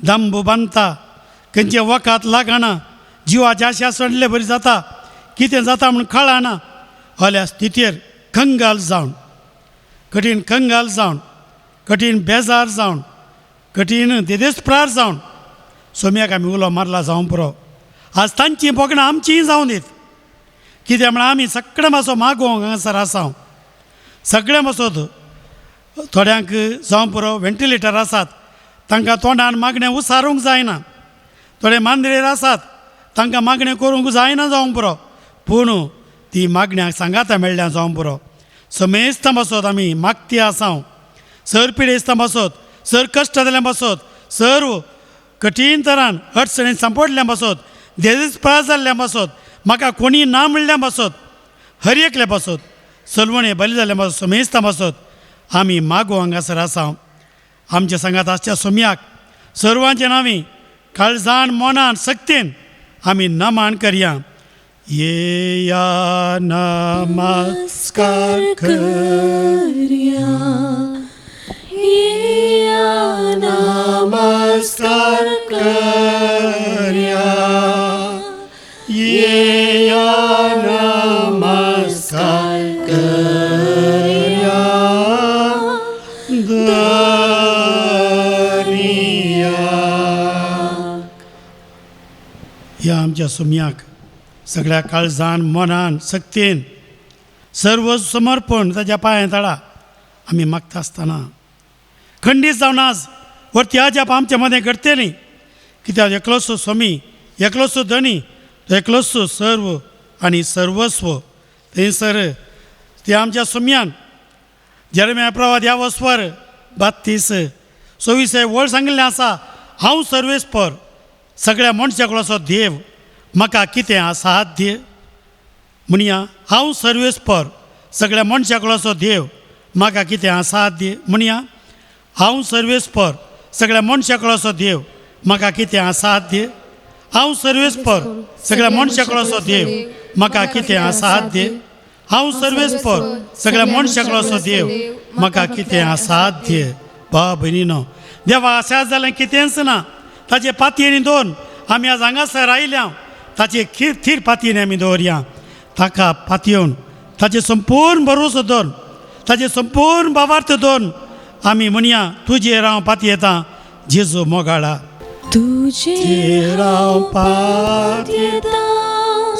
दांबू बांदता, खंयचे वखद लागना, जिवाच्या आशा सोडले बरी जाता, कितें जाता म्हूण कळना. हल्या स्थितीर कंगाल जावन, कठीण कंगाल जावन, कठीण बेजार जावन, कठीण देदेस्प्रार जावन सोम्याक आमी उलो मारला जावं पुरो. आज तांचीं भोगणां आमचींय जावन दीत. कित्याक म्हळ्यार आमी सगळें मातसो मागोवंक हांगासर आसा, सगळें मातसो थोड्यांक जावं पुरो व्हेंटिलेटर आसात, तांकां तोंडान मागणें उसारूंक जायना. थोडे मांद्रेर आसात, तांकां मागणें करूंक जायना जावंक पुरो, पूण ती मागण्यांक सांगाता मेळ्ळ्या जावंक पुरो. समेस्तां पासत आमी मागती आसा, सर पिडेस्तां पासत, सर कश्ट जाल्ल्या पासत, सर्व कठीण तरान अडचणीन सांपडल्या पासत, देजप्रास जाल्ल्या पासत, म्हाका कोणी ना म्हणल्या पासत, हर एकल्या पासत, सलवणे बली जाल्ल्या पासत, समेस्तां पासत आमी मागो हांगासर आसा. आमच्या सांगात आसच्या सोम्याक सर्वांचे नांवी काळजान मनान सक्तीन आमी नमन करया. येया नमस्कार करया, येया नमस्कार करया, येया नमस्कार करया धनिया. ह्या आमच्या सोम्याक सगळ्या काळजान मनान सक्तीन सर्व समर्पण ताच्या पांया तळा आमी मागता आसतना खंडीत जावन आज वरती अजाप आमच्या मदें घडटलीं. कित्याक एकलोसो स्वामी, एकलोसो धनी, तो एकलोसो सर्व आनी सर्वस्व. थंयसर ते आमच्या सोम्यान जेरेमिया प्रवाद ह्या वस्वर 32:24 वळ सांगिल्लें आसा, हांव सर्वेस्पर सगळ्या मनशाकडलो देव, म्हाका कितें असाध्य. म्हणया, हांव सर्वेस्पर सगळ्या मनशाकडलो देव, म्हाका कितें असाध्य. म्हणया, हांव सर्वेस्पर सगळ्या मनशाकडलो देव, म्हाका कितें असाध्य. हांव सर्वेस्पर सगळ्या मनशाकडलो देव, म्हाका कितें असाध्य. हांव सर्वेस्पर सगळ्या मनशाकडलो देव, म्हाका कितें असाध्य. बा भयणीनो, देवा अशें जालें कितेंच ना. ताचे पातयेनी दोन आमी आज हांगासर आयल्या, ताचे थीर पातयेनी आमी दवरया. ताका पातयेवन ताचे संपूर्ण भरोसो दवर, ताचे संपूर्ण भावार्थ दवर आमी म्हणया, तुजेर हांव पातयेतां जेजू मोगाळा, तुजेर हांव पातयेतां.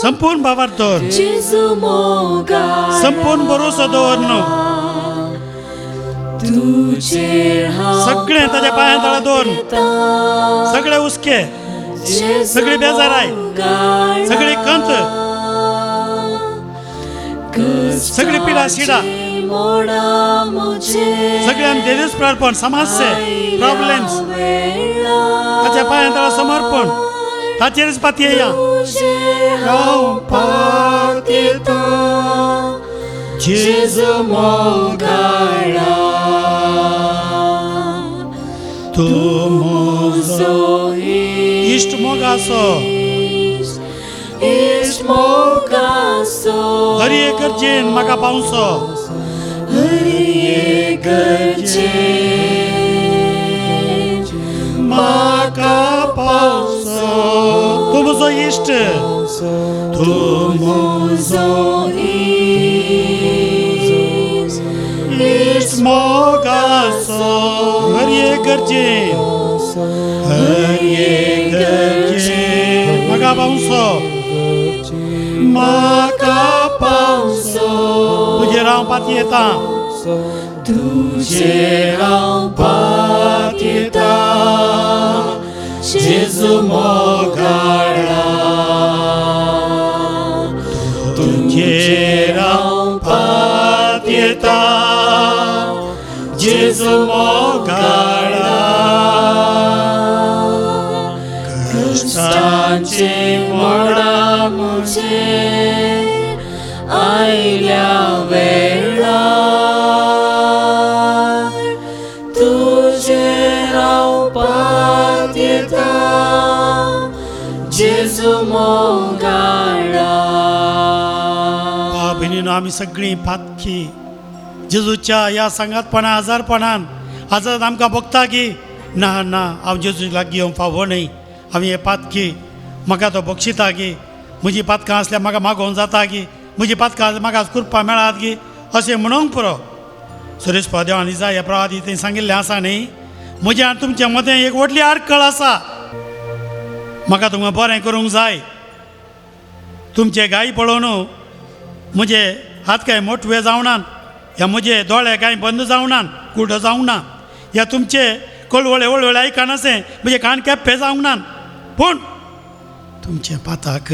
संपूर्ण भावार्थ दवर, जेजू मोगाळा, संपूर्ण भरोसो दवर न्हू, तुजेर हांव सगळें ताच्या पांया तळा दवर, सगळे हुस्के, सगळी बेजाराय, सगळी कंत, सगळी पिडा शिडा, सगळ्यां देदेस्प्रार्पण, समस्या, प्रॉब्लेम्स ताच्या पांया तळा समर्पण, ताचेरच पातयेया. हांव पातयेतां जेजू मोगाळा, तूं म्हजो इश्ट मोगाचो, इश्ट मोगाचो, हर एक गरजेन म्हाका पावसो, हर एक गरजेन म्हाका पावसो. तूं म्हजो इश्ट, तूं म्हजो इश्ट मोगाचो, हर एक गरजेन, हर एक गरजेन म्हाका पावसो, म्हाका पावसो. तुजेर हांव पातयेतां, तुजेर हांव पातयेतां जेजू मोगाळा, तुजेर हांव पातयेतां जेजू मोगाळा. कश्टांचें मोडा म्हजेर आयल्या वेळार, तुजेर हांव पातयेतां जेजू मोगाळा. भयणीनो, आमी सगळीं पातकी जेजूच्या ह्या सांगातपणा आजारपणान आज आमकां भोगता की ना ना हांव जेजू लागीं येवंक फावो न्हय, हांवें हें पातकी, म्हाका तो बक्षिता गी, म्हजी पातकां आसल्यार म्हाका मागोवंक जाता गी, म्हजी पातकां आसल्यार म्हाका कृपा मेळात गी, अशें म्हणूंक पुरो. सुरेश देवान इजा ह्या प्रवादी थंय सांगिल्लें आसा न्ही, म्हज्या आनी तुमच्या मदें एक व्हडली आडखळ आसा, म्हाका तुमकां बरें करूंक जाय. तुमचे गाय पळोवन म्हजे हात कांय मोटवे जावनात, ह्या म्हजे दोळे कांय बंद जावनात, कुडो जावंक ना, ह्या तुमचे कळवळे वळवळे आयकनासें म्हजे कान केप्पे जावंक नात, पूण तुमचे पाताक,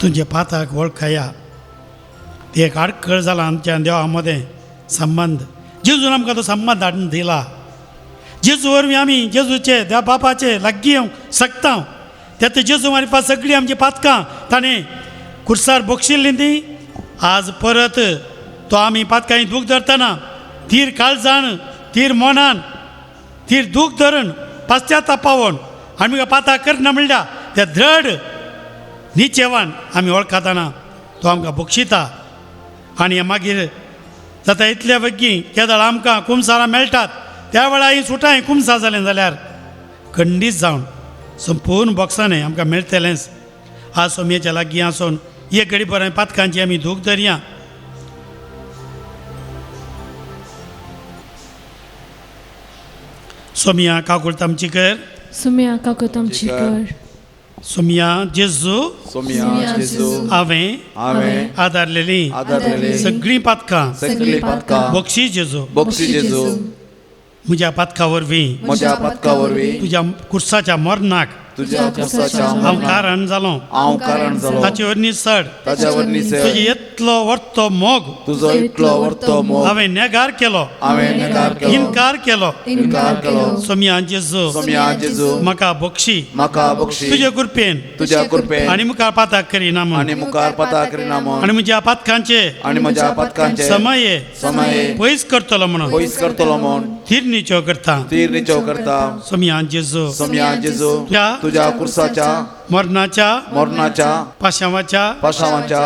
तुमचे पाताक वळखया. ते एक आडखळ जाला आमच्या देवा मदें संबंद. जेजून आमकां तो संबंद हाडून दिला. जेजू वरवीं आमी जेजूचे देवा बापाचे लागीं येवंक शकता. तें जेजू मारिफात सगळीं आमची पातकां ताणें कुर्सार बक्षिल्लीं ती आज परत तो आमी पातकांनी दूख धरतना तीर काळजान, तीर मनान, तीर दूख धरून पाश्चाताप पावोवन आमी पातां करना म्हणल्यार त्या द्रढ निचेवान आमी वळखताना तो आमकां बक्षिता. आनी मागीर जाता इतल्या वग्गी केदळ आमकां कुमसारां मेळटात त्या वेळार ही सुटां कुमसार जालें जाल्यार खंडीत जावन संपूर्ण बॉक्सांनी आमकां मेळटलेंच. आज सोमयेच्या लागीं आसून एक घडी बरें पातकांची आमी दूख धरया. सोमिया काकुळट आमची कर, सोमिया काकुळट आमची कर. सोमिया जेजू, सोमिया जेजू, हांवें हांवें आदारलेली आदारलेली सगळीं पातकां सगळीं पातकां बक्षी जेजू, बक्षी जेजू, म्हज्या पातका वरवीं, म्हज्या पातका वरवीं तुज्या कुर्साच्या मरणाक तुज्या कुर्साच्या हांव कारण जालो, हांव कारण जालो, ताचे वरवीं सड, ताच्या वरवीं सड, तुजो इतलो वर्तो मोग, तुजो इतलो वर्तो मोग हांवें नेगार केलो, हांवें नेगार केलो, इनकार केलो, इनकार केलो. सोमिया जेजू, सोमिया जेजू, म्हाका बक्षी, म्हाका बक्षी, तुज्या कृपेन, तुज्या कृपेन, आनी मुखार पाताक करिना म्हूण, आनी मुखार पाताक करिना म्हूण, आनी म्हज्या पातकांचे, आनी म्हज्या पातकांचे समय समय पयस करतलो म्हणून, पयस करतलो म्हूण तीर निचो करता, तीर निचो करता. सोमिया जेजू, सोमिया जेजू, तुज्या कुर्साच्या मरणाच्या मरणाच्या पाशावाच्या पाशावाच्या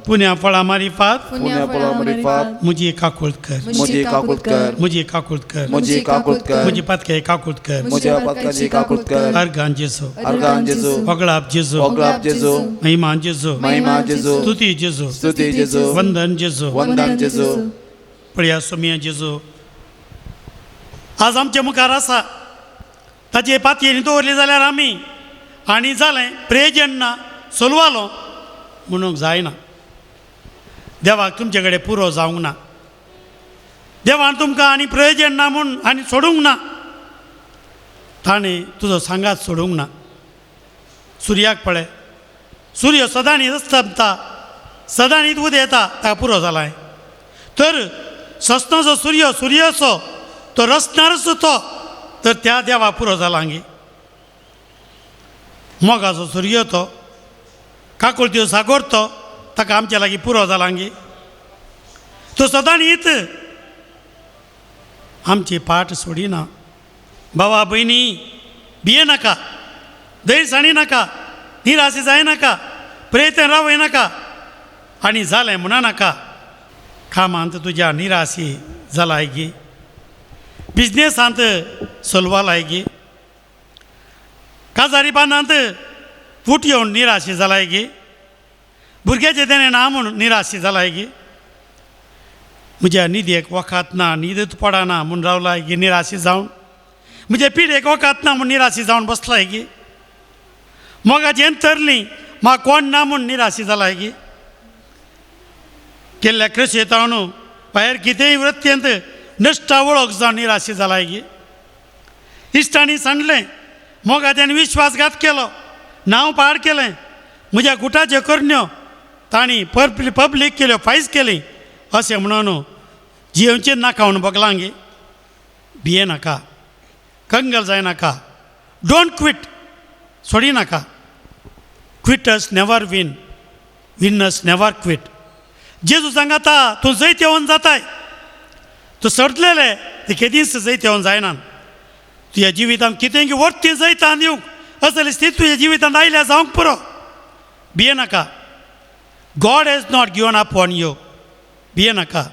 पुण्या फळां मारिफात, पुण्या फळां मारिफात म्हजी काकुळट कर, म्हजी काकुळट कर, म्हजी काकुळट कर, म्हजी काकुळट कर, म्हजी पातकां काकुळट कर, म्हज्या पातकांची काकुळट कर. अर्गां जेजू, अर्गां जेजू, वगळाप जेजू, वगळाप जेजू, महिमा जेजू, महिमा जेजू, स्तुती जेजू, स्तुती जेजू, वंदन जेजू, वंदन जेजू. पळया सोमिया जेजू आज आमच्या मुखार आसा. ताचे पातयेनी दवरली जाल्यार आमी आनी जालें प्रेजन ना सोलवालो म्हणूंक जायना. देवाक तुमचे कडेन पुरो जावंक ना, देवान तुमकां आनी प्रयोजन ना म्हूण आनी सोडूंक ना, ताणें तुजो सांगात सोडूंक ना. सुर्याक पळय, सूर्य सदांच अस्तमता, सदांच उदेता, ताका पुरो जालाय. तर ससनाचो सूर्य सुर्याचो तो रसणारच तो, तर त्या देवा पुरो जाला गे. मोगाचो सूर्य तो, काकुळत्यो सागोर तो, ताका आमच्या लागीं पुरो जाला गे. तो सदांच आमची पाट सोडिना. बाबा भयणी भिये नाका, धैर्य सांडी नाका, निराशे जायनाका, प्रेत रावय नाका आनी जालें म्हणा नाका. कामांत तुज्या निराशी जालाय गे, बिजनेसांत सलवालाय गे, काजारी बांदांत फूट येवन निराशी जालाय गे, भुरग्याचें देणें ना म्हूण निराशी जालाय गे, म्हज्या न्हिदेक वखद ना, न्हीदच पडना म्हूण रावलाय गे निराशी जावन, म्हजे पिडेक वखद ना म्हूण निराशी जावन बसलाय गे, मोगाचें तरली म्हाका कोण ना म्हूण निराशी जालाय गे, केल्ल्या कृशेतावन भायर कितेंय वृत्तेंत नश्टा वळख जावन निराशी जालाय गे. इश्टांनी सांगलें, मोगाच्यान विश्वासघात केलो, नांव पाड केलें, म्हज्या गुटाच्यो करण्यो तांणी पब्लीक केल्यो, फायज केली, अशें म्हणून जियेवचें नाका म्हूण बगलां गे. भिये नाका, कंगल जायनाका, don't quit, सोडी नाका. Quitters never win, winners never quit. जेजू सांगता तूं जैत येवन जाताय, तूं सरलेले ते केदींच जैत येवन जायना. तुज्या जिवितांत कितें वरती जैतान दिवंक असली स्थिती तुज्या जिवितांत आयल्या जावंक पुरो. भिये नाका. God has not given up on you. भिये नाका.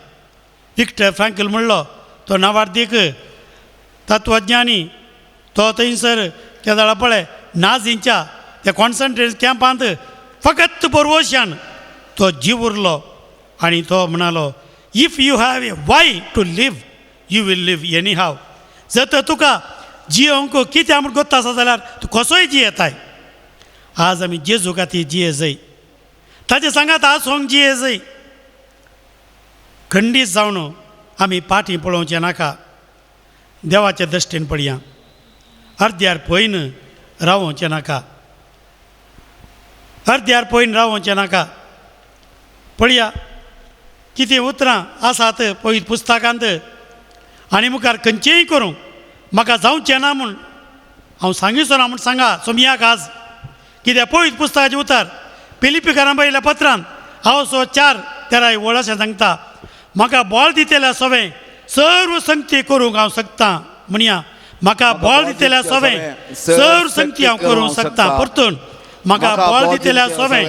विक्टर फ्रँकल म्हणलो तो नावार्दीक तत्वज्ञानी, तो थंयसर केदळा पळय नाझींच्या त्या कॉन्सन्ट्रेशन कॅम्पांत फकत बरवशान तो जीव उरलो आनी तो म्हणालो, if you have a why to live you will live anyhow. जर तर तुका जियोंक कित्याक म्हूण गोत्ता आसा जाल्यार तूं कसोय जियेताय. आज आमी जेजू खातीर जिये जाय, ताचे सांगात आसोंक जिये जाय. खंडीत जावन आमी पाटी पळोवचें नाका, देवाचे दृश्टीन पळया, अर्द्यार पयन रावोवचें नाका, अर्द्यार पयन रावोवचें नाका. पळया कितें उतरां आसात पवित्र पुस्तकांत आनी मुखार खंयचेंय करूं म्हाका जावचें ना म्हूण हांव सांगिचो ना म्हूण सांगा सोमयाक आज. कित्याक पवित्र पुस्तकाचें उतर फिलिप्पीकारां बरयल्ल्या पत्रान हांव सो 4:13 वळ अशें सांगता, म्हाका बळ दितल्या सवें सर्व संगती करूंक हांव शकता. म्हणया, म्हाका बळ दितल्या सवें सर्व संगती हांव करूंक शकता. परतून, म्हाका बळ दितल्या सवें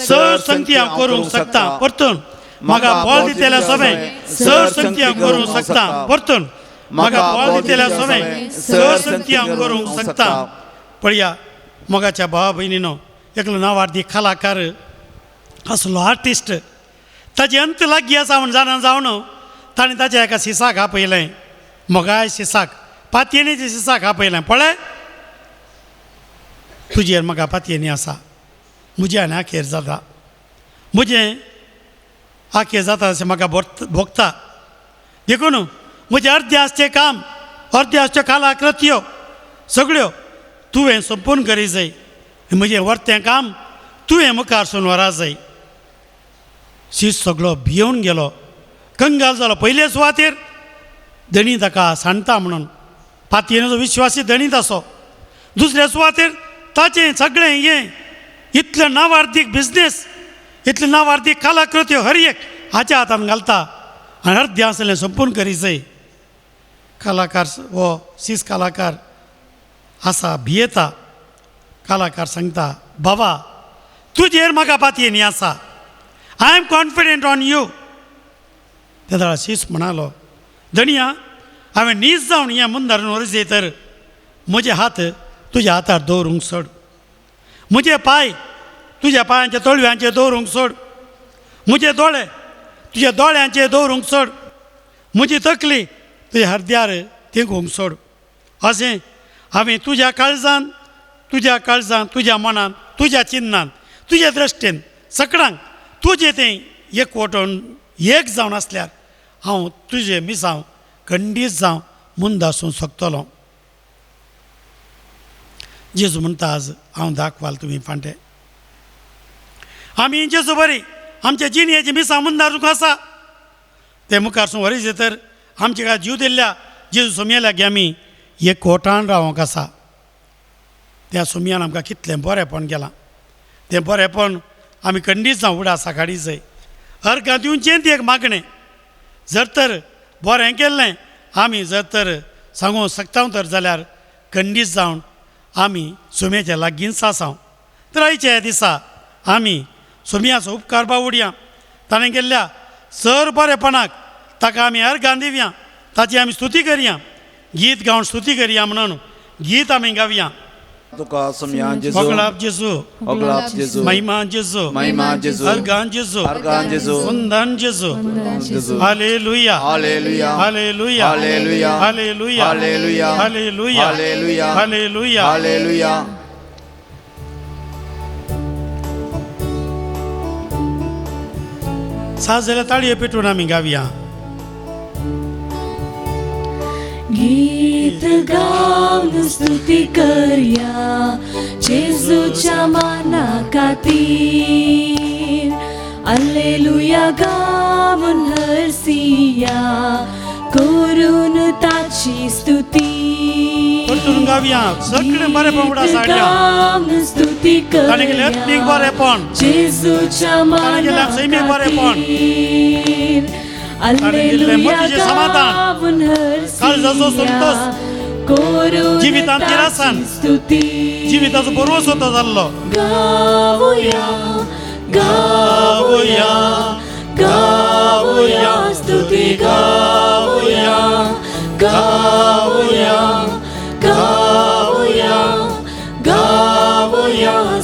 सर्व संगती हांव करूंक शकता. परतून, म्हाका बळ दितल्या सवें सर्व संगती हांव करूंक शकता. परतून, म्हाका बळ दितल्या सवें सर्व संगती हांव करूंक शकता. पळया मोगाच्या भावा भयणीनो, एकलो नावार्दी कलाकार असलो आर्टिस्ट ताजे अंत लागीं आसा म्हूण जाणा जावन ताणें ताच्या एका शिसाक आपयलें, मोगाय शिसाक, पातयेनीच्या शिसाक आपयलें. पळय तुजेर म्हाका पातयेनी आसा, म्हजें आनी आखेर जाता, म्हजें आखेर जाता अशें म्हाका भोगता, देखून म्हजें अर्दें आसचें काम, अर्दें आसच्यो कलाकृत्यो सगळ्यो तुवें सोंपून करी जाय, म्हजें वर्तें काम तुवें मुखार सून व्हरा जाय. शीत सगळो भियोवन गेलो, कंगाल जालो. पयले सुवातेर धणी ताका सांडटा म्हणून पातयेचो विश्वासी धणी तासो, दुसऱ्या सुवातेर ताचें सगळें हें इतलें नावार्दीक बिजनेस, इतलें नावार्दीक कलाकृत्यो हर एक हाच्या हातान घालता आनी अर्दें आसलें सोंपून करी जाय. कलाकार हो शीस कलाकार आसा, भियेता. कलाकार सांगता, बाबा तुजेर म्हाका पातयेनी आसा, I am confident on you. तेदळा शीस म्हणालो, धणया हांवें नीज जावन हें मुंदारून व्हरचे तर म्हजे हात तुज्या हातार दवरूंक सोड, म्हजे पांय तुज्या पांयांच्या तळव्यांचेर दवरूंक सोड, म्हजे दोळे तुज्या दोळ्यांचेर दवरूंक सोड, म्हजी तकली तुज्या हरद्यार तेंकूंक सोड. अशें हांवें तुज्या काळजान, तुज्या काळजान, तुज्या मनान, तुज्या चिन्नान, तुज्या दृश्टीन सकडांक तुजें तें एकवटून एक जावन आसल्यार हांव तुजें मिसांव खंडीत जावं मुंद आसूंक शकतलो. जेजू म्हणटा, आज हांव दाखवाल तुमी फांटे. आमी जेजू बरी आमच्या जिणेची मिसां मुंदारूंक आसा ते मुखार सून व्हरीचे तर आमचे काय जीव दिल्ल्या जेजू सोमया लागीं आमी एकवटान रावंक आसा. त्या सोमयान आमकां कितलें बरेंपण गेलां, तें बरेंपण आमी खंडीत जावं उडासा काडी जाय. अर्घां दिवचें ती एक मागणें, जर तर बरें केल्लें आमी जर तर सांगूंक शकता तर जाल्यार खंडीत जावन आमी सोम्याच्या लागींच आसा. तर आयच्या ह्या दिसा आमी सोम्याचो उपकार बावुडया, ताणें केल्ल्या सर बरेपणाक ताका आमी अर्घां दिवया, ताची आमी स्तुती करया, गीत गावन स्तुती करया म्हणून गीत आमी गावया. तुका सोमया जेजू, होगळाप जेजू, होगळाप जेजू, महिमा जेजू, महिमा जेजू, अर्घां जेजू, अर्घां जेजू, वंदन जेजू, जेजू. Hallelujah, hallelujah, hallelujah, hallelujah, hallelujah, hallelujah, hallelujah, hallelujah, hallelujah, hallelujah. सात जाल्यार ताळयो पेटून आमी गावया. गीत गावन स्तुती करया जेजूच्या माना खातीर, alleluia गावन हरसिया करून ताची स्तुती. परतून गावया, सगळें बरेंपण उडा गीत साडया. गावन स्तुती ताणें केलें आत्मीक करया बरेंपण, जेजूच्या ताणें माना केलें सैमीक बरेंपण, खातीर, ताणें दिल्लें alleluia मतीचें समाधान, गावन काळजाचो हरसिया संतोश, करून जिवितांत तिरासान, ताची स्तुती. जिविताचो बरोसो तो जाल्लो. गावया, गावया, गावया स्तुती गावया, गावया, गावया.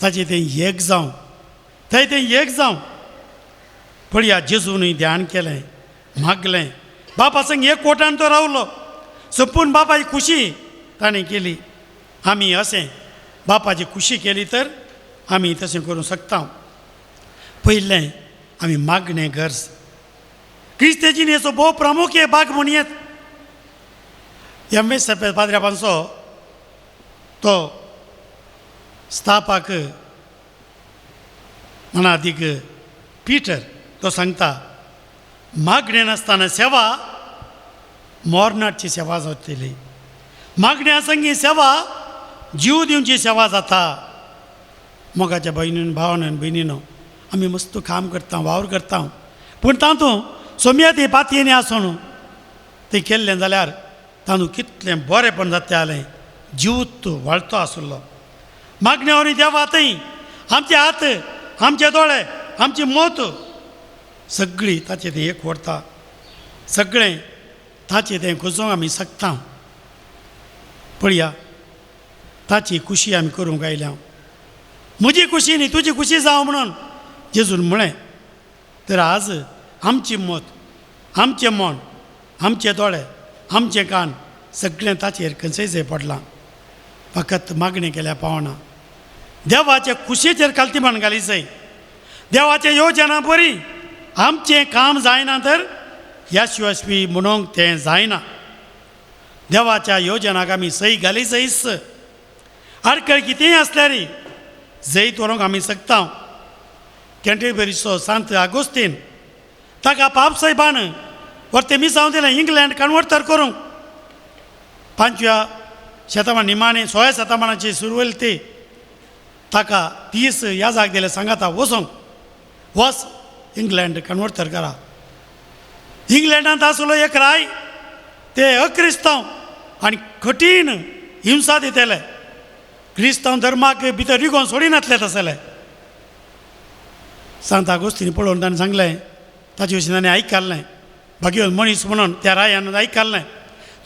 ताचें तें एक जावं, थंय तें एक जावं. पळया जेजूनय ध्यान केलें, मागलें, बापा संग एक कोटान तो रावलो, संपूर्ण बापाची खुशी ताणें केली. आमी अशें बापाची खुशी केली तर आमी तशें करूंक शकता. पयलें आमी मागणें गरज. क्रिस्ती जिणेचो भोव प्रामुख्य भाग म्हणयेत. एम एस पाद्र्यापांचो तो स्थापक म्हणादीक पीटर तो सांगता, मागणें नासतना सेवा मोरनाटची सेवा जातली, मागण्या संगी सेवा जीव दिवची सेवा जाता. मोगाच्या भयणीन भावान भयणीनो आमी मस्त काम करता, वावर करता, पूण तातूंत सोम्या ती पातयेनी आसून तें केल्लें जाल्यार तातूंत कितलें बरेंपण जातालें, जीव वाळतो आसलो. मागण्या वरवीं देवा थंय आमचे हात, आमचे दोळे, आमची मत सगळी ताचें तें एक व्हरता, सगळें ताचें तें खोजोवंक आमी शकता. पळया ताची खुशी आमी करूंक आयल्या. म्हजी खुशी न्ही तुजी खुशी जावं म्हणून जेजून म्हळें. तर आज आमची मत, आमचें मन, आमचे दोळे, आमचें कान सगळें ताचेर खंयसय पडलां. फकत मागणी केल्या पावना. देवाचे खुशयेचेर कालतीमान घाली जाय. देवाचे योजना बरी आमचें काम जायना तर यशस्वी म्हणूंक तें जायना. देवाच्या योजनाक आमी सही घाली जायच. आडखळ कितेंय आसल्यार जैत व्हरूंक आमी शकता. कॅन्टरबरीचो सांत आगोस्तीन ताका पाप साहेबान व्हरते मिसांव दिलें इंग्लंड कन्वर्टर करूंक. 5व्या शतमान निमाणे 16व्या शतमानाची सुरवेल ती ताका 30 याजाक दिलें, सांगाता वचोंक, वच इंग्लंड कन्वर्टर करा. इंग्लंडांत आसलो एक राय, ते अक्रिस्तांव आनी कठीण हिंसा दितले, क्रिस्तांव धर्माक भितर रिगोवन सोडिनातले तसले. सांत आगोस्तीन पळोवन ताणें सांगलें, ताचे विशीं ताणें आयकल्लें, भाग्यवंत मनीस म्हणून त्या रायान आयकल्लें,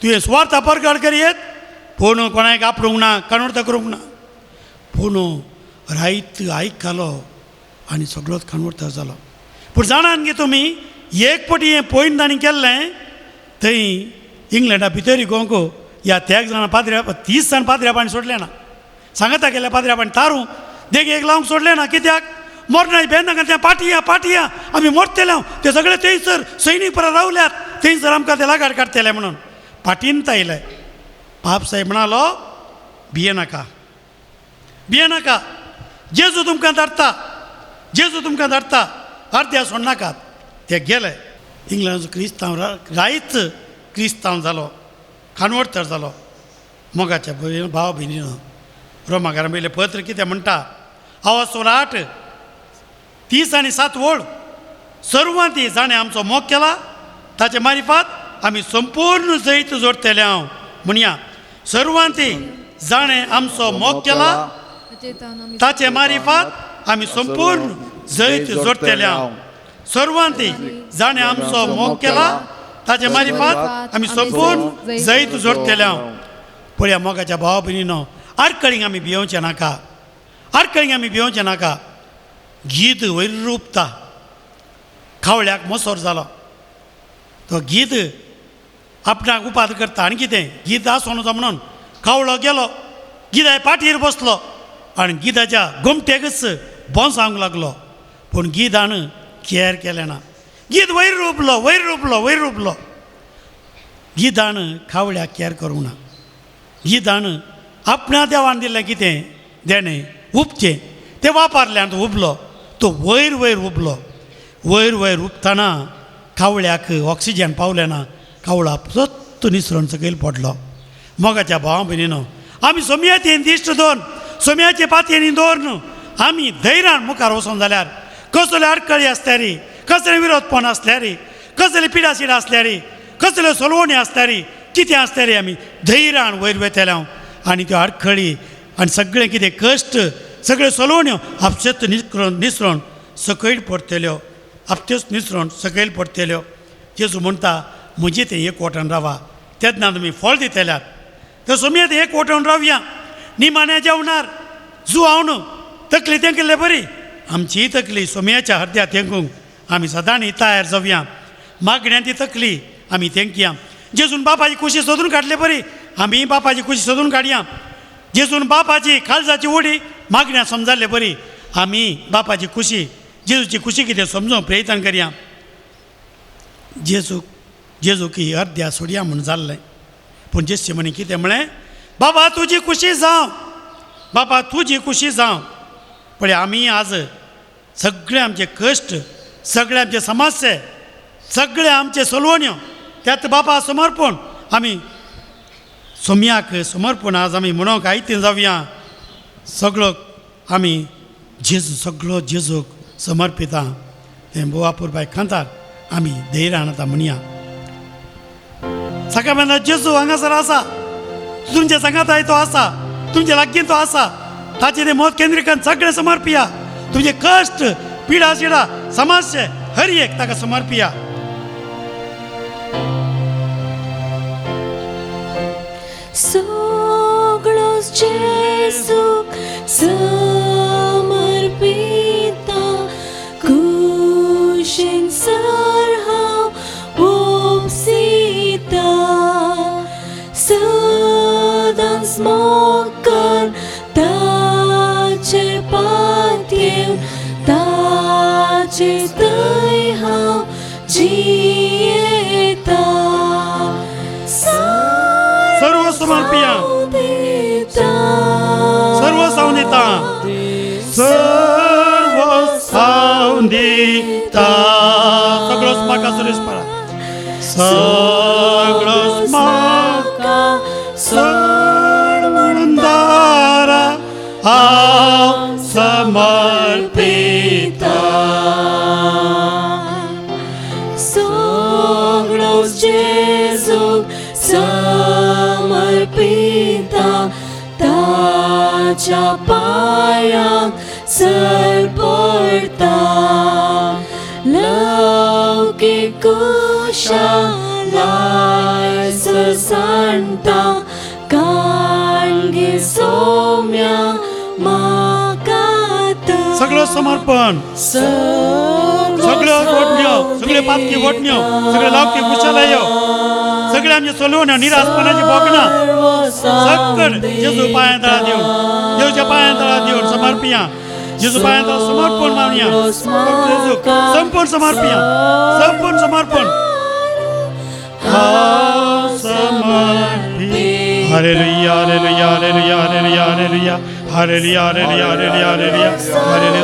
तुवें सुवार्थ परगट करयेत पूण कोणाक आपडूंक ना, कन्वर्ट करूंक ना. पूण रायत आयकलो आनी सगळोच कन्वर्ट जालो. पूण जाणान गे तुमी एक पटी हें पयन ताणें केल्लें थंय इंग्लंडा भितर गोंक ह्या त्याग जाणां पाद्र्या 30 जाण पाद्र्यापाणी सोडलें ना. सांगता गेल्या पाद्र्यापाणी तारू देगेक लावंक सोडलें ना. कित्याक मोरना बेन तें पाटया पाटया आमी मोरतले, ते सगळे थंयसर सैनीक परत रावल्यात, थंयसर आमकां ते लागाड काडटले म्हणून पाटीन आयले. पाप साहेब म्हणालो, भिये नाका, भिये नाका, जेजू तुमकां धाडटा, जेजू तुमकां धाडटा, अर्द्या सोडनाकात. ते गेले. इंग्लंडाचो क्रिस्तांव रायच क्रिस्तांव जालो, कानवडतर जालो. मोगाच्या भाव भयणीनो रोमागारा वयलें पत्र कितें म्हणटा, आवाज 16 8:30 आणि 7 वळ, सर्वांती जाणें आमचो मोग केला ताचे मारिफात आमी संपूर्ण जैत जोडटले. हांव म्हणया, सर्वांती जाणें आमचो मोग केला ताचे मारिफात आमी संपूर्ण जैत जोडटले. हांव सर्वांती जाणें आमचो मोग केला ताचे मारिफात आमी संपूर्ण जैत जोडटले. हांव पळया मोगाच्या भावा भयणीनो, आडखळींक आमी भियोवचें नाका, आडखळींक आमी भियोवचें नाका. गीत वयर रुपता, खावळ्याक मोसोर जालो तो गीत आपणाक उपाद करता आनी कितें गीत आसूं नजो म्हणून कावळो गेलो, गिदाय पाटयेर बसलो आनी गिदाच्या गोमटेकच बोंसावंक लागलो. पूण गिदान केर केलें ना. गीत वयर रुपलो, वयर रुपलो, वयर रुपलो. गिदान कावळ्याक केर करूंक ना. गिदान आपणा देवान दिलें कितें देणें उपचें तें वापरलें आनी तो उबलो, तो वयर वयर उबलो. वयर वयर उपतना कावळ्याक ऑक्सिजन पावलें ना, कावळो सत्त निसरून सकयल पडलो. मोगाच्या भावा भयणीनो, आमी सोम्याचे दिश्ट दवरून, सोम्याचे पातयेनी दवरून आमी धैर्यान मुखार वचोन जाल्यार कसले आडखळी आसल्यार, कसले विरोधपण आसल्यार, कसले पिडासिडा आसल्यार, कसल्यो सोलवणी आसल्यार, कितें आसल्यार आमी धैर्यान वयर वयतले हांव. आनी त्यो आडखळी आनी सगळें कितें कश्ट, सगळ्यो सोलवण्यो आपशेच निसरून सकयल पडटल्यो, आपत्योच निसरून सकयल पडटल्यो. जेजू म्हणटा, म्हजें तें एक वटान रावा, तेन्ना तुमी फळ दितल्यात. तर सोमयेत एक वटान रावया, निमाण्या जेवणार जुवावन तकली तेंकिल्ले बरी आमची तकली सोम्याच्या हरद्या तेंकूंक आमी सदांच तयार जावया. मागण्यांची तकली आमी तेंकया. जेजून बापाची खुशी सोदून काडले बरी आमी बापाची खुशी सोदून काडया. जेजून बापाची काळजाची उडी मागण्या समजाले बरी आमी बापाची खुशी जेजूची खुशी कितें समजून प्रयत्न करया. जेजूक जेजूक ही अर्द्या सोडया म्हूण जाल्लें, पूण जेशी म्हणी कितें म्हळें, बाबा तुजी खुशी जावं, बाबा तुजी खुशी जावं. पळय आमी आज सगळे आमचे कश्ट, सगळे आमचे समस्ये, सगळे आमचे सोलवण्यो त्यात बापा समर्पण आमी सोम्याक समर्पण आज आमी म्हणूंक आयतें जावया. सगळो आमी जेजू सगळो जेजूक समर्पिता तें बोवापूर बाय खांतार आमी धैर्यान आतां म्हणया. सकाळ म्हणल्यार जेजू हांगासर आसा, तुमच्या सांगाताय तो आसा, तुमच्या लागीं तो आसा. ताचें तें मत केंद्रीकरण सगळें समर्पिया. तुमचे कश्ट, पिडा शिडा, समस्या हर एक ताका समर्पिया. सगळोच जेजूक समर्पिता, कुशीन सर हांव ओपसिता, सदांच मोगान ताचेर पातयेवन ताचे थंय हांव जियेता. सर्व समर्पिया, सर्व सावन दिता, सर्व सावन दिता. सगळोच म्हाका सुरेश परा, सगळोच म्हाका सोडून दारा हांव समर्पिता. सगळोच जेजूक समर्पिता, ताच्या पांयांक सर पडता, लौकीक कुशालाय सर सांडता, काणगे सोम्या म्हाका. सगळो समर्पण, सगळ्यो वटण्यो, सगळ्यो पातकी वटण्यो, सगळ्यो लौकीक कुशालायो, सगळे आमचे सोलवण्यो, निराशपणाची भोगणां सगळ जेजू पांयां तळा दिवन, जेजूच्या पांयां तळा दिवन समर्पिया. जेजू पांयां तळा समर्पण मानया. जेजूक संपूर्ण समर्पिया, संपूर्ण समर्पण. हांव समर्पी. Hallelujah, hallelujah, hallelujah, hallelujah, hallelujah, hallelujah, hallelujah, hallelujah, hallelujah, hallelujah.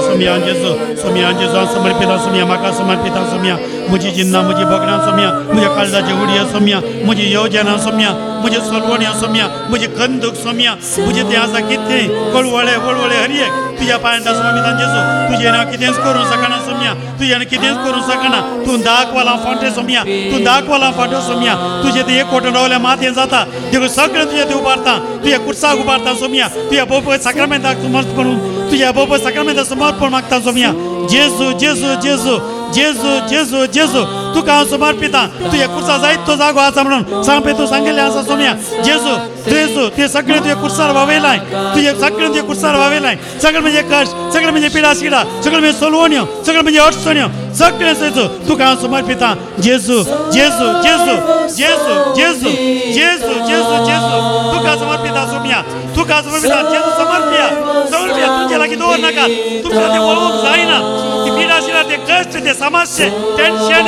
Saumya जेजू, सोम्या जेजू हांव समर्पिता सोम्या, म्हाका समर्पिता सोम्या. म्हजी चिन्नां, म्हजी भोगणां सोम्या, म्हज्या काळजाची उडयो सोम्या, म्हजी योजना सोम्या, म्हजी सोलवण्यो सोम्या, म्हजी कंदूक सोम्या, म्हजें तें आसा कितें कळवळे वळवळे हर एक तुज्या पांयां समर्पिता जेजू. तुजें हांव कितेंच करूंक शकना सोम्या, तुज्यान कितेंच करूंक शकना. तूं दाखवालां फांटे सोम्या, तूं दाखवालां फांट्यो सोम्या. तुजें तें एक वटून रावल्यार मातयें जाता, देखून सगळें तुजें तें उबारता, तुज्या कुर्साक उबारता सोम्या, तुज्या बोप साक्रामेंताक समर्पण, तुज्या बोप साक्रामेंताक समर्पण मागता सोम्या. जेजू जेजू जेजू जेजू जेजू जेजू तुका हांव समर्पिता. तुज्या कुर्सा जायत तो जागो आसा म्हणून सांगपे तूं सांगिल्लें आसा सोम्या. जेजू जेजू तुजें सगळें तुजें कुर्सार वावयलाय, तुजें सगळें तुजें कुर्सार वावयलाय. सगळें म्हणजे कश्ट, सगळें म्हणजे पिडा शिडा, सगळें म्हणजे सोलवण्यो, सगळें म्हणजे अडचण्यो, सगळें जेजू तुका हांव समर्पिता. जेजू जेजू जेजू जेजू जेजू जेजू जेजू जेजू तुका समर्पिता सोम्या, तुका समर्पिता. जेजू समर्पिया, समर्पिया. तुमचे लागीं दवर नाका, तुमकां तें वळोवंक जायना. ती पिडा शिडा, ते कश्ट, ते समस्ये, टेन्शन,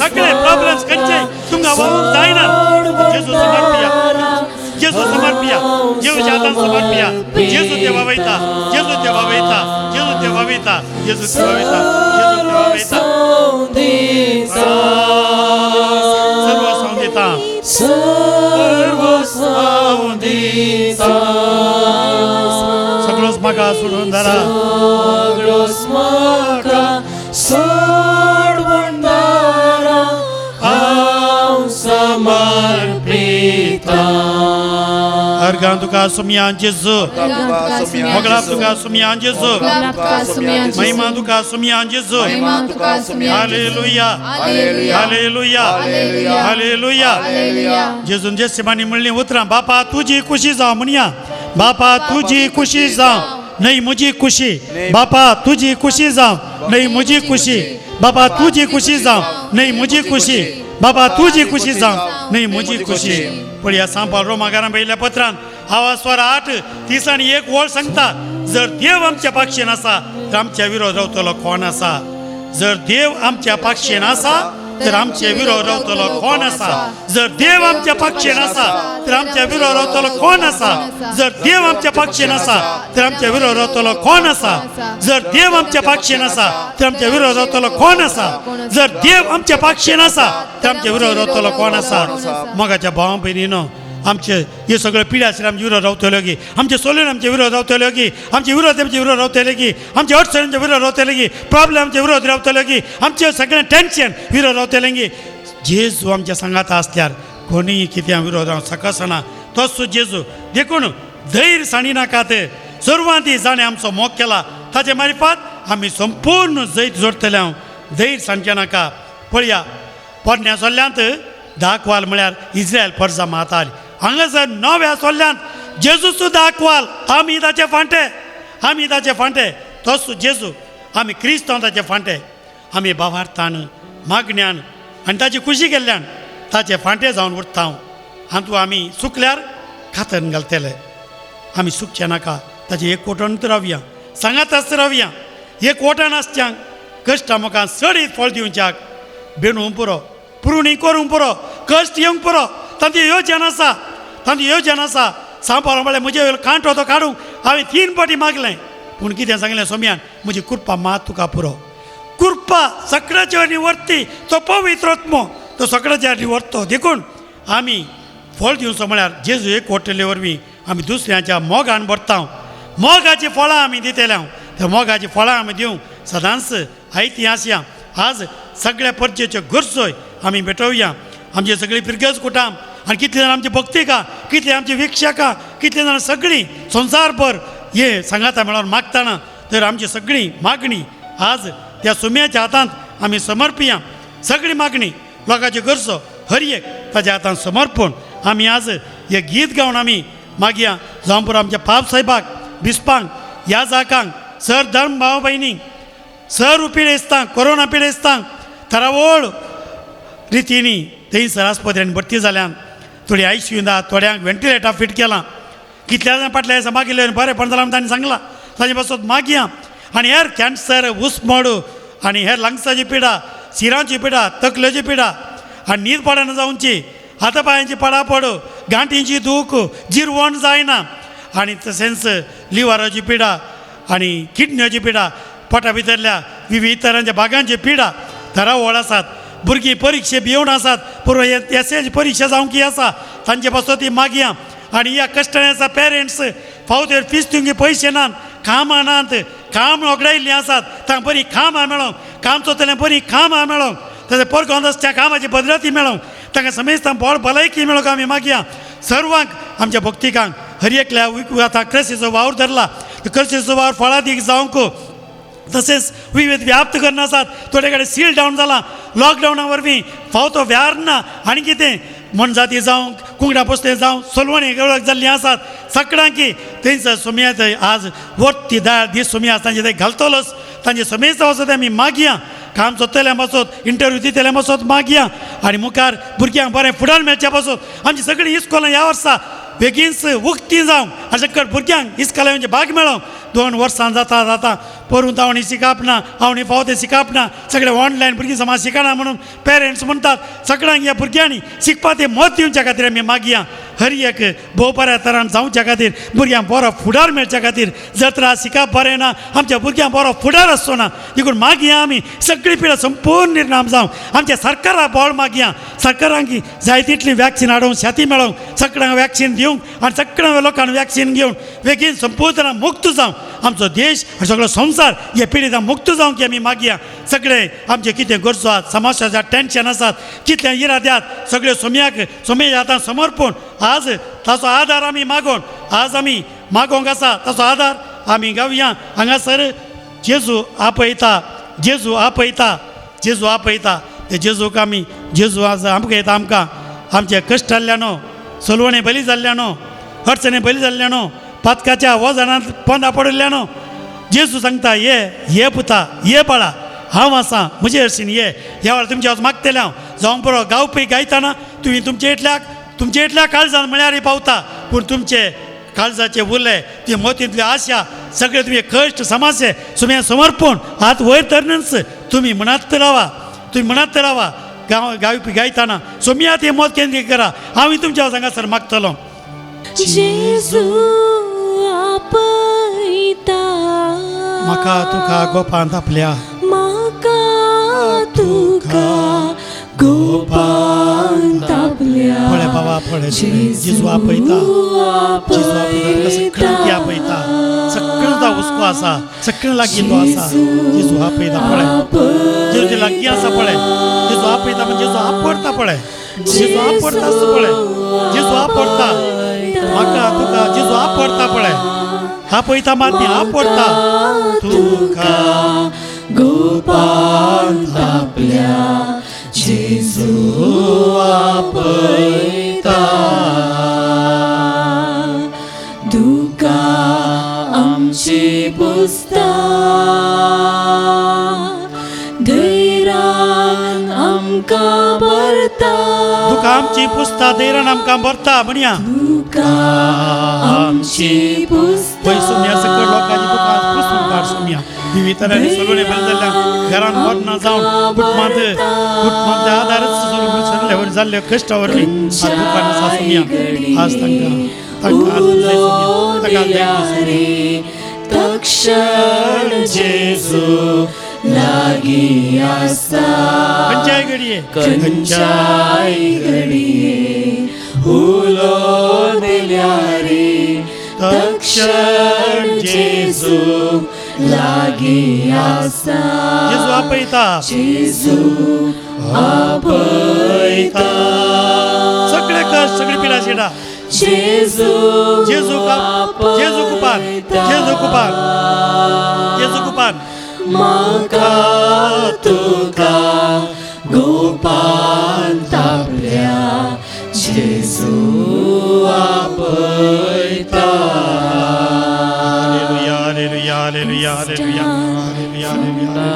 सगळे प्रॉब्लम्स खंयचे तुमकां वळोवंक जायना. जेजू समर्पिया, जेजू समर्पिया, जेजूच्या हातान समर्पिया. जेजू ते वावयता, जेजू ते वावयता, जेजू ते वावयता, जेजू ते वावयता, जेजू ते वावयता. सर्व सावन दिता, सर्व सावन दिता. सगळोच म्हाका सोडून दारा, सगळोच म्हाका सोडून दारा हांव समर्पिता. अर्गां तुका सोम्या जेजू, मोगलाप तुका सोम्या जेजू, महिमा तुका सोम्या जेजू. Hallelujah, hallelujah, hallelujah. जेजून जेसिमानी म्हणलीं उतरां, बापा तुजी खुशी जावं म्हणया, बापा तुजी खुशी जावं. न्हय म्हजी खुशी बापा तुजी खुशी जावं, न्हय म्हजी खुशी बापा तुजी खुशी जावं, न्हय म्हजी खुशी बापा तुजी खुशी जावं, न्हय म्हजी खुशी. पळया सांपाल रोमाकारां बरयल्ल्या पत्रान आवाज स्वर 8:30 आनी 1 वळ सांगता, जर देव आमच्या पाक्षेन आसा तर आमच्या विरोध रावतलो कोण आसा? जर देव आमच्या पाक्षेन आसा तर आमचे विरोध रावतलो कोण आसा? जर देव आमच्या पाक्षेन आसा तर आमच्या विरोध रावतलो कोण आसा? जर देव आमच्या पाक्षेन आसा तर आमच्या विरोध रावतलो कोण आसा? जर देव आमच्या पाक्षेन आसा तर आमच्या विरोध रावतलो कोण आसा? जर देव आमच्या पाक्षेन आसा तर आमच्या विरोध रावतलो कोण आसा? मोगाच्या भावा भयणीनो, आमचे हे सगळे पिढी आसले आमचे विरोध रावतल्यो की, आमचे सोलून आमचे विरोध रावतल्यो की, आमचे विरोध आमचे विरोध रावतले की, आमचे अडचणींचे विरोध रावतले की, प्रॉब्लेम आमचे विरोध रावतले की, आमचे सगळें टेन्शन विरोध रावतले की, जेजू आमच्या सांगाता आसल्यार कोणीय कितें विरोध रावंक शकसना. तोच जेजू. देखून धैर्य सांडी नाकात. सर्वांती जाणें आमचो मोग केला ताचे मारिफात आमी संपूर्ण जैत जोडटले. हांव धैर्य सांडचें नाका. पळया पोरण्या सोल्ल्यांत दाखवाल म्हळ्यार इस्रायल परजा माताली. हांगासर नव्या सोल्ल्यांत जेजूचो दाखवाल, आमी ताचे फांटे, आमी ताचे फांटे. तोच जेजू, आमी क्रिस्तांव ताचे फांटे. आमी भावार्थान मागण्यान आनी ताची खुशी केल्ल्यान ताचे फांटे जावन उरता. हातूंत आमी चुकल्यार खातन घालतले. आमी चुकचें नाका. ताचे एक कोटोन रावया, सांगात आसता रावया. एक वोटान आसच्यांक कश्टां म्हाका चडीत फळ दिवच्याक बेणूंक पुरो, पुरवणी करूंक पुरो, कश्ट येवंक पुरो. तांची योजन आसा, तांची योजन आसा. सांपार म्हळ्यार म्हजे वयलो कांटो तो काडूंक हांवें 3 फावटी मागलें, पूण कितें सांगलें सोम्यान, म्हजी कृपा मात तुका पुरो. कृपा सगळ्याच्या निवर्ती तो पवित्र आत्मो तो सगळ्याच्या निवर्तो. देखून आमी फळ दिवचो म्हळ्यार जेजू एक वट्टले वरवीं आमी दुसऱ्यांच्या मोगान भरता. मोगाचीं फळां आमी दितले. हांव त्या मोगाचीं फळां आमी दिवंक सदांच ऐतिहासिया. आज सगळ्या परजेच्यो गरजोय आमी भेटोवया. आमचे सगळी फिरगज कुटाम आनी कितले जाण आमची भक्तिका, कितले आमची वीक्षकां, कितले जाण सगळीं संवसारभर हे सांगाता मेळोन मागतना, तर आमची सगळी मागणी आज त्या सुम्याच्या हातांत आमी समर्पिया. सगळी मागणी लोकांच्यो गरजो हर एक ताच्या हातांत समर्पण आमी आज हे गीत गावन आमी मागया. जावं पुरो आमच्या पाप साहेबाक, बिस्पांक, ह्या जाकांक, सर धर्म भाव भयणींक, सर पिडेस्तांक, कोरोना पिडेस्तांक थरावळ रितींनी थंयसर आस्पत्र्यांनी भरती जाल्यान थोडी आयसीयू ना, थोड्यांक व्हेंटिलेटर फिट केलां. कितल्या जाणां फाटल्या दिसा मागिल्ले बरें जालां म्हूण तांणी सांगलां, ताजे पासत मागया. आनी हेर कॅन्सर, उस्मड आनी हेर लंग्साची पिडा, शिरांची पिडा, तकलेची पिडा आनी न्हीद पडना जावची, हाता पांयांची पडापड, गांठींची दूख, जिरवण जायना आनी तशेंच लिवराची पिडा आनी किडन्याची पिडा, पोटा भितरल्या विविध तरांच्या भागांची पिडा थरावळ आसात. भुरगीं परिक्षे भिवून आसात, पूर्व एस एच परिक्षा जावंक आसा तांचे पासत ती मागया. आनी ह्या कश्टांनी आसा पेरंट्स फावो ते फीस दिवंक पयशे नात, कामां नात, काम ओगडायिल्लीं आसात, तांकां बरीं कामां मेळोंक, काम चोतल्यांक बरीं कामां मेळोंक, तशें परगोंत आसा त्या कामाची बदलती मेळोंक, तांकां समेस्तांक बळ भलायकी मेळोंक आमी मागया. सर्वांक आमच्या भक्तिकांक हर एकल्या आतां क्रसीचो वावर धरला, क्रसीचो वावर फळादीक जावंक तशेंच विविध व्याप्त करून आसात. थोडे कडेन सील डावन जालां लॉकडावना वरवीं, फावो तो व्यार ना आनी कितें मनजाती जावं, कुंगडा पोसले जावं, सोलवणी वळख जाल्लीं आसात. सगळ्यांकी थंयसर सोमया थंय आज वरती दाळ दीस सोमया तांचे थंय घालतलोच. तांचे समेस्त वचत आमी मागया. काम सोदतल्या पासत, इंटरव्यू दितल्या पासत मागया. आनी मुखार भुरग्यांक बरें फुडार मेळच्या पासत आमची सगळीं इस्कोलां ह्या वर्सा बेगीनच उक्ती जावं आनी सगळ्या भुरग्यांक इस्कोलांचे भाग मेळोंक. 2 वर्सां जाता जाता परून तावणी शिकप ना, हांव फावो तें शिकप ना, सगळें ऑनलायन भुरगीं समाज शिकना म्हणून पेरंट्स म्हणटात. सगळ्यांक ह्या भुरग्यांनी शिकपा तें मत दिवच्या खातीर आमी मागया. हर एक भोव बऱ्या तरान जावच्या खातीर, भुरग्यांक बरो फुडार मेळच्या खातीर, जर तर शिकप बरें ना आमच्या भुरग्यांक बरो फुडार आसचो ना. देखून मागया आमी सगळी पिढा संपूर्ण निर्णाम जावं. आमच्या सरकाराक बळ मागया, सरकारांक जाय तितली वॅक्सिन हाडूंक, शेती मेळोवंक, सगळ्यांक वॅक्सिन दिवंक आनी सगळ्या लोकांक वॅक्सिन घेवन बेगीन संपूर्ण मुक्त जावं आमचो देश आनी सगळो संवसार हे पिडितां मुक्त जावंक की आमी मागया. सगळे आमचे कितें गरजो आसात, समस्या आसात, टेन्शन आसात, कितले इराद्यात सगळे सोम्याक सोम्या आतां समर्पण आज ताचो आदार आमी मागोवन आज आमी मागोवंक आसा ताचो आदार आमी गावया. हांगासर जेजू आपयता, जेजू आपयता, जेजू आपयता. ते जेजूक आमी जेजू आज आमकां येता, आमकां आमचे कश्ट जाल्ल्या न्हू, सलवणे बली जाल्ल्या न्हू, अडचणे बली जाल्ल्या न्हू, पातकाच्या वजनांत पोंदा पडिल्ल्यानो, जेजू सांगता ये ये पुता, ये बाळा, हांव आसा, म्हजे हरशीन ये. ह्या वेळार तुमच्या हांव मागतलें हांव जावं बरो गावपी गायतना तुमी तुमचे इतल्या काळजान म्हळ्यार पावता, पूण तुमचे काळजाचे उरले ती मोतींतली आशा सगळे तुमी कश्ट समासे सुम्या समर्पण हात वयर धरनच तुमी म्हणत रावा, तुमी म्हणत रावा. गांव गावपी गायतना सोम्या ते मत केंद्रीत करा. हांव तुमच्या हांगासर मागतलो. जेजू आपयता म्हाका तुका गोपांत आपल्या, म्हाका तुका गोपांत आपल्या. पळय बाबा पळय, जेजू आपयता, जेजू आपयता, सगळ्यांक आपयता, सगळ्यांक तो हुस्को आसा, सगळ्यां लागीं तो आसा. जेजू आपयता पळय, जेजू लागीं आसा पळय, जेजू आपयता म्हणजे जेजू आपडता पळय, जेजू आपडता आसता पळय, जेजू आपडता म्हाका तुका, जेजू आपडता पळय, आपयता मात न्ही आपडता तुका गोपांत आपल्या, जेजू आपयता दुका आमची पुसता, धैर्यान आमकां भरता, दुका आमची पुसता, धैर्यान आमकां भरता. म्हणया दुका आमची पुसता. पळय सोम्या सकयल लोकांची दुकां पुसून काड सोम्या. विविध तरांनी सलोणे बरें जाल्ल्या घरान मरना जावन कुटुंबांत आदारच सगळे जाल्ले कश्टा वरवीं आज दुकान आसा सोम्या. आज तांकां तांकां आज तांकां तक्षण जेजू लागीं आसा, खंयच्याय घडये, खंयच्याय घडये उलो दिल्यार तक्षण जेजू लागीं आसा, जेजू आपयता, जेजू आपयता सगळे कश्ट, सगळी पिडा शिडा जेजू, जेजू जेजू कुपान, जेजू कुपान, जेजू कुपान म्हाका तुका गोपांत आपल्या, जेजू आपयता. Hallelujah, hallelujah, hallelujah, hallelujah, hallelujah, hallelujah.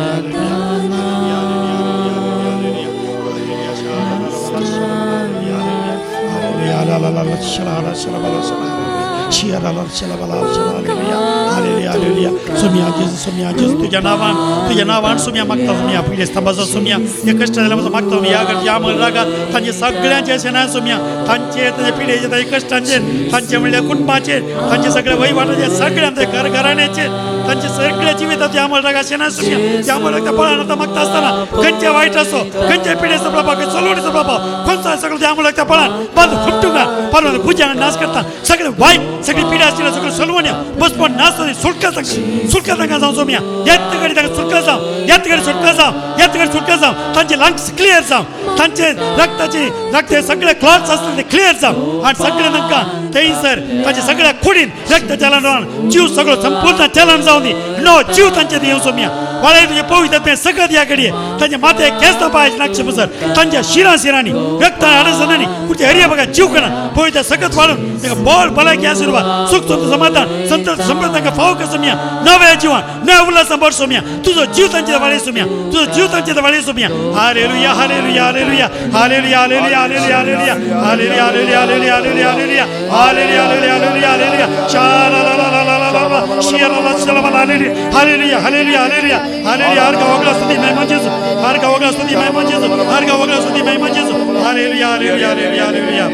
Saumya जेजू, सोम्या जेजू, तुझ्या नावान, तुझ्या नावान सोम्या मागता सोम्या, पयले स्तंभाचो सोम्या, हे कश्ट जाल्यार म्हजो मागता सोम्या. ह्या रागात तांचे सगळ्यांचे अशें ना सोम्या, तांचे तांच्या पिढेचे, तांच्या कश्टांचेर, तांचे म्हणल्यार कुटुंबाचेर, तांचे सगळे वहिवाटाचेर, सगळ्यांचे घर घराण्याचेर, तांचे सगळ्या जिविताचे अमल राग अशें ना सोम्या. त्या अमल राग पळान आतां मागता आसतना खंयचे वायट असो, खंयचे पिढेचो प्रभाव, चलवणीचो प्रभाव, खंयचो सगळो त्या अमल राग त्या पळान बंद फुटूंक परत भुजां नाश करता. सगळे वायट, सगळी पिढा आशिल्ल्या सगळ्यो सलवण्या बसपण नाश सुटका तांकां, सुटका तांकां जावं सोम्या. येत घडी तांकां सुटका जावं, येत घडी सुटका जावं, येत घडी सुटका जावं. तांचे लंग्स क्लियर जावं, तांचे रक्ताचे रक्त सगळे क्लॉट्स आसले ते क्लियर जावं आनी सगळे तांकां थंयसर तांचे सगळ्या कुडीन रक्त चलन जावन जीव सगळो संपूर्ण चलन जावं दी. नो जीव तांचे येवं सोम्या. वाळे तुजे पवित्र तें सगळं ह्या घडये तांचे माथे केस पांय नाक्षे पसर तांच्या शिरां शिरांनी रक्तान आडसनांनी कुठे हरिया बघा जीव कणा पवित्र सगळं वाडून ताका बळ भलायकी आशीर्वाद सुख संत समाधान संत समृद्ध तांकां फावो कर सोम्या. नव्या जिवान नव्या उल्हासान भर सोम्या. तुजो जीव तांचे वाळे सोम्या, तुजो जीव तांचे वाळे Saumya. Hallelujah, hallelujah, hallelujah, hallelujah, hallelujah, hallelujah, hallelujah, hallelujah, hallelujah, hallelujah, hallelujah, hallelujah, hallelujah, hallelujah, hallelujah. शाला ला ला ला ला ला ला शिया ला ला ला ला. Hallelujah, hallelujah, hallelujah, hallelujah. हर का वगळा स्तुती महिमा जेजू, हर का वगळा स्तुती महिमा जेजू, हर का वगळा स्तुती महिमा जेजू. Hallelujah, hallelujah, hallelujah, hallelujah.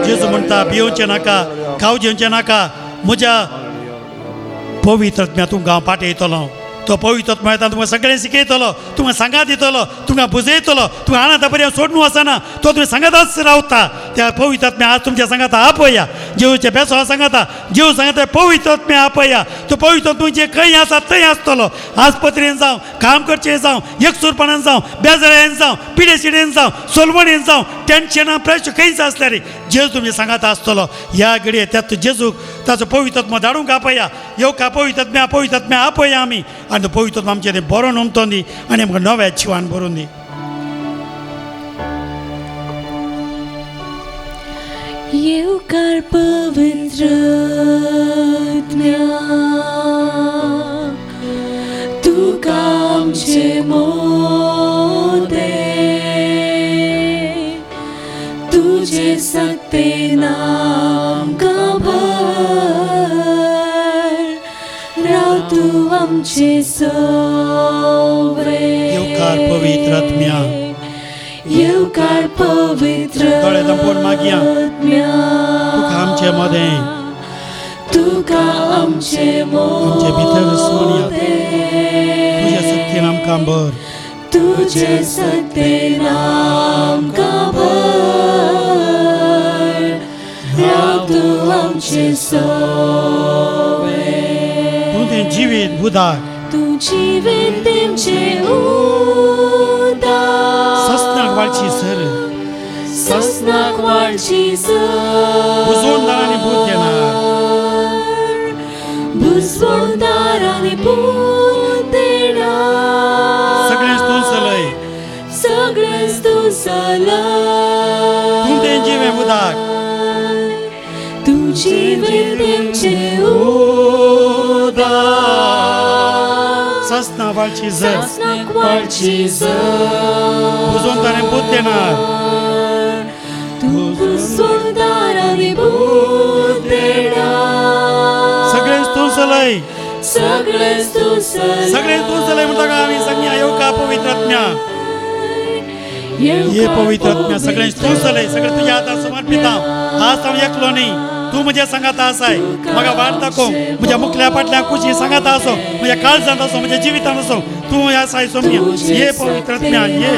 जेजू म्हणता भिवचें नाका, खाव जेवचें नाका, म्हज्या पवित्र आत्म्या तुमकां हांव पाठयतलो. तो पवित्र आत्मा येता तुमकां सगळें शिकयतलो, तुमकां सांगात दितलो, तुमकां बुजयतलो, तुमकां आणाता पर्यंत सोडून वचना, तो तुमी सांगातच रावता. त्या पवित्र आत्म्या आज तुमच्या सांगाता आपया. जेवचे बेसो सांगाता, जेव सांगाता पवित्र आत्म्या आपया. तो पवित्र आत्मा जे खंय आसा थंय आसतलो. आस्पत्रेन जावं, काम करचें जावं, एकसूरपणान जावं, बेजारायेन जावं, पिडे शिडेन जावं, सोलवणेन जावं, टेन्शनां प्रेशर खंयच आसल्यार जेजू तुमच्या सांगाता आसतलो. ह्या घडये त्या जेजूक ताचो पवित्र आत्मा धाडूंक आपया. येवका पवित्र आत्म्या, पवित्र आत्म्या आपया आमी. आनी तो पवित्र आत्मा आमचें तें बरोवन उमतो दी आनी आमकां नव्या जिवान भरून दी. येवकार पवित्र आत्म्या तुका आमचे मोदे तुजे सक्तेन आमकां भर राव तूं आमचे सवरे येवकार पवित्र आत्म्या. येवकार पवित्र दोळे धांपून मागया. आत्म्या तुका आमचे मदें तुका आमचे आमचे भितर वसून या. मोदे तुज्या सक्तीन आमकां भर तुजे सक्तेन आमकां भर राव तूं आमचे सवे तूं तें जिवीत उदक तूं जिवीत तेमचें उदक सस्नाक वाळची सर सस्नाक वाळची सर बुजवणदारांनी भूत देणार बुजवणदारांनी भूत देणार सगळेंच तूं चलय सगळेंच तूं चलय तूं तें जिवें उदक तूं जिवीत तेमचें उदक सस्ना वाळची सर सस्नाक वाळची सर बुजवणदारांनी भूत देणार तूं बुजवणदारांनी भूत देणार सगळेंच तूं चलय सगळेंच तूं चलय सगळेंच तूं चलय म्हणटा काय आमी सांगया येवकार पवित्र आत्म्या ये पवित्र आत्म्या सगळेंच तूं चलय सगळें तुज्या हातार समर्पिता आज हांव एकलो न्ही तूं म्हज्या सांगाता आसाय म्हाका वाट दाखोव म्हज्या मुखल्या फाटल्या कुशी सांगाता आसो म्हज्या काळजांत आसो म्हज्या जिवितांत आसो तूं आसाय सोम्या ये पवित्र आत्म्या ये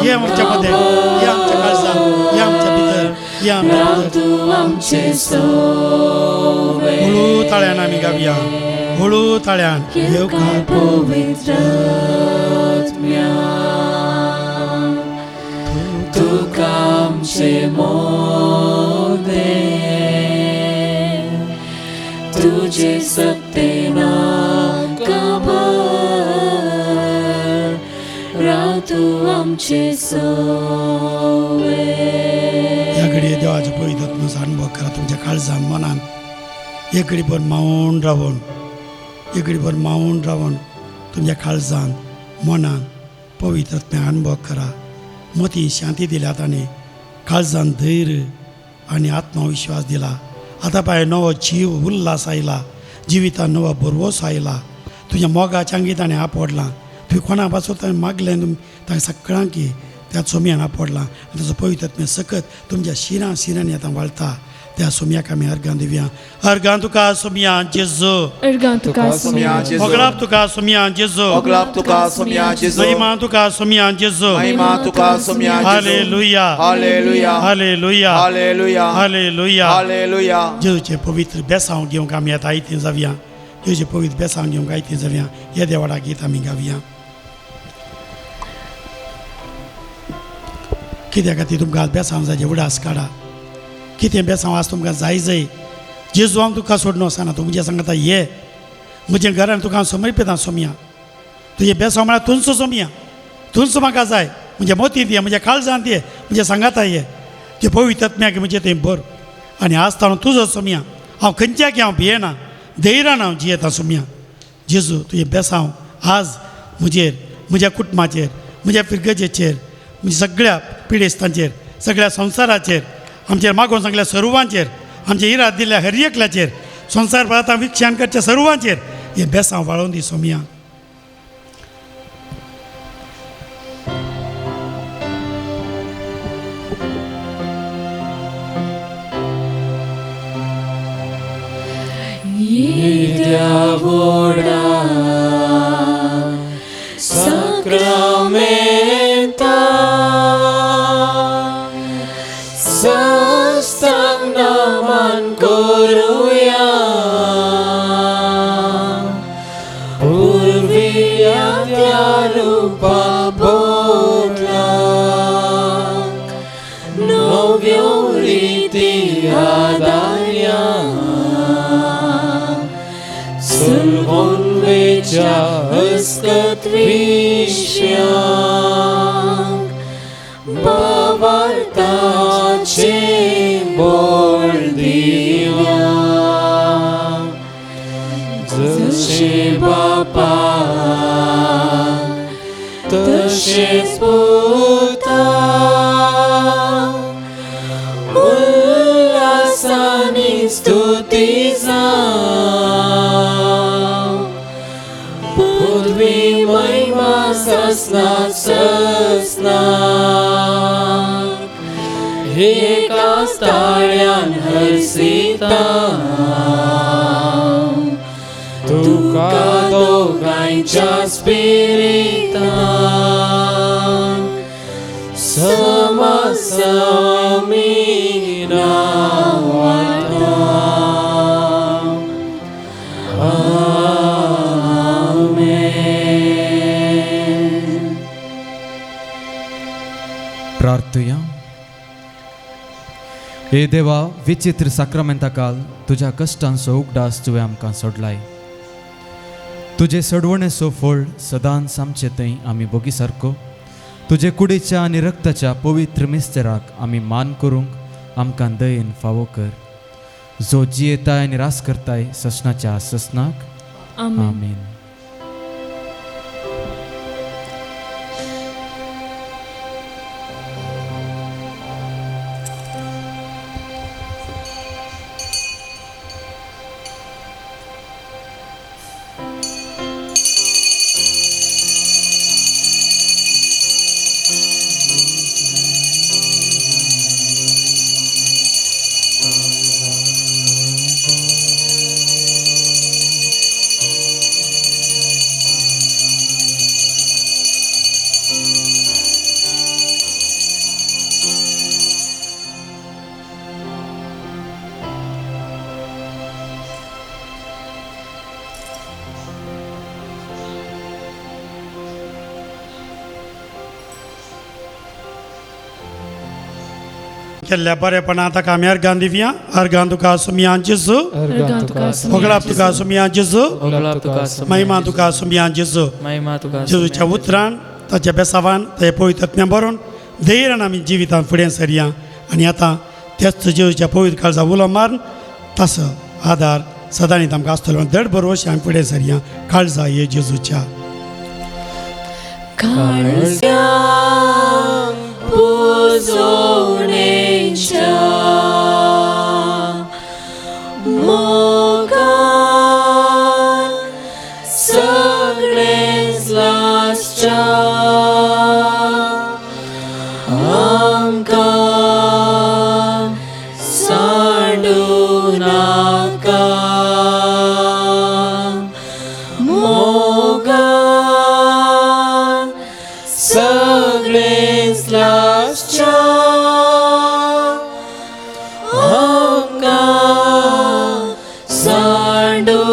ये आमच्या मदें ये आमच्या काळजांत ये आमच्या भितर ये आमच्या राव भितर तूं आमचे सोवे हळू ताळ्यान आमी गावया हळू ताळ्यान येवकार पवित्र आत्म्या तुका आमचे मोदे तुजे सक्तेन आमकां भर राव तूं आमचे सवे ह्या घडये देवाचो पवित्र आत्म्याचो अनुभव करा तुमच्या काळजान मनान एक घडीभर मावून रावन एक घडीभर मावून रावन तुमच्या काळजान मनान पवित्र आत्म्या अनुभव करा मती शांती दिल्या ताणें काळजान धैर्य आनी आत्मविश्वास दिला आतां पळय नवो जीव उल्हास आयला जिवितान नवो भरवोसो आयला तुज्या मोगाच्या आंगी ताणें आपडलां तुवें कोणा पासून ताणें मागलें ताणें सगळ्यांकी त्या सोम्यान आपडलां आनी ताचो पवित्र आत्म्या सकत तुमच्या शिरां शिरांनी आतां वाळता त्या सोम्याक आमी अर्गां दिवया अर्गां तुका सोम्या जेजू अर्गां तुका सोम्या जेजू. मोगलाप तुका सोम्या जेजू मोगलाप तुका सोम्या जेजू. महिमा तुका सोम्या जेजू महिमा तुका सोम्या जेजू. Hallelujah hallelujah hallelujah hallelujah hallelujah hallelujah. जेजूचें पवित्र बेसांव घेवंक आमी आतां आयतीं जावया जेजूचें पवित्र बेसांव घेवंक आयतीं जावया हे देवाडा गीत आमी गावया कित्या खातीर तुमकां बेसांव जाय उडास काडा कितें बेसांव आज तुमकां जाय जाय जेजू हांव तुका सोडून वचना तूं म्हज्या सांगता ये म्हज्या घरान तुका हांव समर्पिता सोमया तुजें बेसांव म्हळ्यार तुमचो सोमया तुमचो म्हाका जाय म्हज्या मोतींत ये म्हज्या काळजांत ये म्हज्या सांगाता ये ते पवित्र आत्म्याक म्हजें थंय भर आनी आज ताणो तुजो सोमया हांव खंयच्याक हांव भियेना धैर्यान हांव जियेता सोमया जेजू तुजें बेसांव आज म्हजेर म्हज्या कुटुंबाचेर म्हज्या फिरगजेचेर म्हज्या सगळ्या पिडेस्तांचेर सगळ्या संवसाराचेर आमचेर मागोवन सांगल्या सर्वांचेर आमचे इराद दिल्ल्या हर एकल्याचेर संवसार भरांत विक्षान करच्या सर्वांचेर हें बेसांव वाळोवन दी सोमया. येद्या व्हडा साक्रामेंता साष्टांग नमन करुया पुर्विल्या त्या रुपा बदलाक नव्यो रिती आदारया सुलभून वेच्या अस्कत विश्यांक भावार्थाचें बोल. बापा तशेंच पुता उल्हासांनी स्तुती जावं पृथ्वी महिमा ससना ससना एकाच ताळ्यान हर्षिता तुका दोगांयच्या स्पिरितान समासामी नांवाता. आमेन. प्रार्थुया. हे देवा, विचित्र साक्रामेंता काल तुज्या कश्टांचो उगडास तुवें आमकां सोडलाय. तुजे सोडवणेचो फळ सदांच आमचे थंय आमी भोगी सारको तुजे कुडीच्या आनी रक्ताच्या पवित्र मिस्तेराक आमी मान करूंक आमकां दयेन फावो कर, जो जियेताय आनी रास करताय ससनाच्या ससनाक. आमेन. केल्ल्या बरेपणा ताका आमी अर्गां दिवया. अर्गां तुका सुमया जेजू, होगळाप तुका सुमया जेजू, महिमा तुका सुमया जेजू. जेजूच्या उतरान, ताच्या बेसावान, ताच्या पवित्र आत्म्या बरोवन धैर्यान आमी जिवितान फुडें सरया आनी आतां त्याच जेजूच्या पवित्र काळजा उलो मारून ताचो आदार सदांच आमकां आसतलो म्हूण धड भरवशे आमी फुडें सरया. काळजा ये जेजूच्या काळजा पुजोवणेच्या मोगान सगळेंच लासच्या आमकां सांडू नाका मोगान सगळेंच लासच्या आमकां सांडू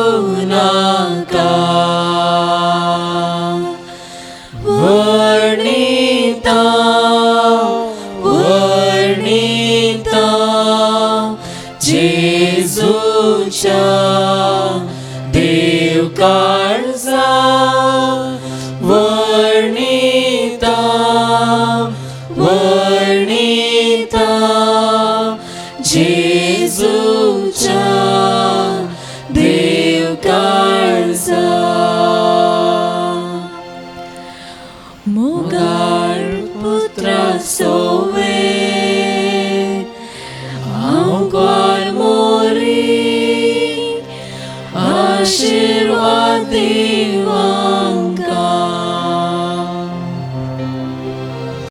नाका. वर्णिता वर्णिता जेजूच्या देवका